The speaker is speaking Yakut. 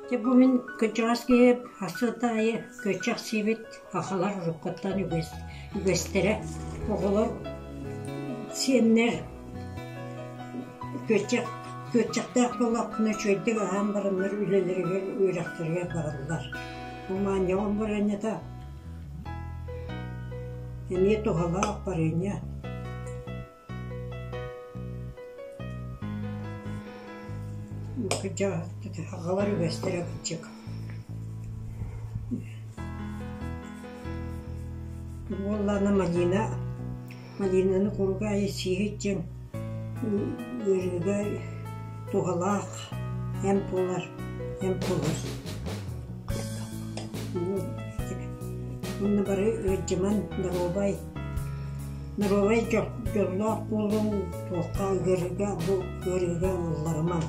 Дьэ бу мин кырдьаҕас киһи сарсыарда аайы күөччэх сиибит сахалар уруккуттан үгэс үгэстэрэ оҕолор сиэннэр күөччэх күөччэхтээх буоллахпына үчүгэйдик аһаан бараннар үлэлэригэр үөрэхтэригэр бараллар. Бу моонньоҕон барыанньата эмиэ туһалаах барыанньа. Аҕалар үгэстэрэ кырдьык. Буоллаҕына малина, малинаны куруга аайы сиэһит диэн ыарыыга туһалаах эмп буолар, эмп буолар. Уонна бары ыалдьыман, доруобай Доруобай дьоллоох буолуҥ, туохха ыарыыга бу ыарыыга ылларымаҥ.